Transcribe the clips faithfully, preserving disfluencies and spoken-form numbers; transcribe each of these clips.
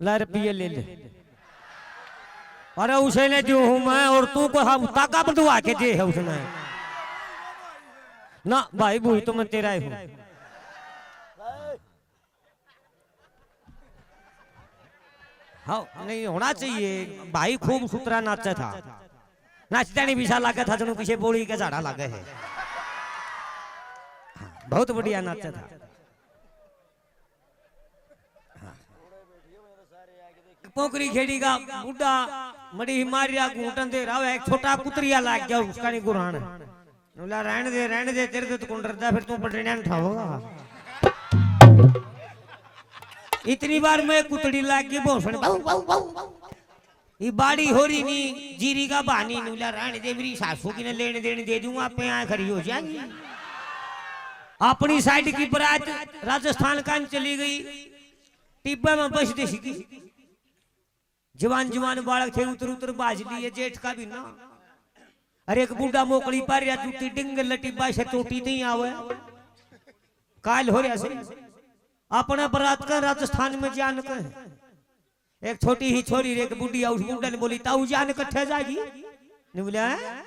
ला रुपये ले ले। अरे उसे ने दूं हूं मैं, और तू को हम ताका बंधवा के दे है उसने। ना भाई, भूई तो मैं तेरा ही हूं। हाँ, नहीं होना चाहिए भाई, खूब सुथरा नाचा था। नाचता नहीं विशा लागे था, जणु किसे बोली के झाड़ा लागे है। हाँ, बहुत बढ़िया नाचा था। हाँ। पोकरी खेड़ी का बुढ़ा मड़ी ही मारिया घूंटन दे रहा है, एक छोटा कुतरिया लाग गया उसका नहीं गुरान। बोला, "रहने दे, रहने दे, तेरे से तो कौन डरता, फिर तू पटरिया नहीं ठाओगा।" इतनी बार मैं कुतड़ी लाग गई भोसड़ी, बाऊ, बाऊ, बाऊ, बाऊ। ये बाड़ी हो रही नहीं, जीरी का बहानी नूला, "रहने दे, मेरी सासू की ने लेने देने दे दूंगा, आप यहाँ खड़ी हो जाएंगी।" अपनी साइड की बरात राजस्थान कान चली गई, टिब्बा में बस दे सीधी। जवान जवान बालक थे, उतर उतर बाज लिए जेठ का भी ना। अरे एक बूढ़ा मोकली पर या जूती डिंग लटी बाई से चोटी नहीं आवे। काल हो रहा से अपना बरात का राजस्थान में जान के। एक छोटी ही छोरी रे, एक बूढ़ी, उस बूढ़ा ने बोली, "ताऊ जान कट्ठे जाएगी?" ने बोला, "हैं?"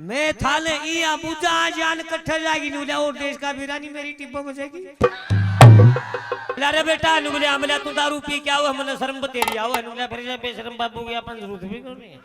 मैं थाले इया बुझा जान कट्ठे जाएगी, नु बोला, "और देश का बीरा नहीं, मेरी टिब्बो में जाएगी।" बोला, "अरे बेटा," नु बोला, "हमला तू दारू पी के आओ, हमने शर्म बतेरी आओ," नु बोला, "फिर से बेशरम बाबू की अपन जरूरत भी नहीं।"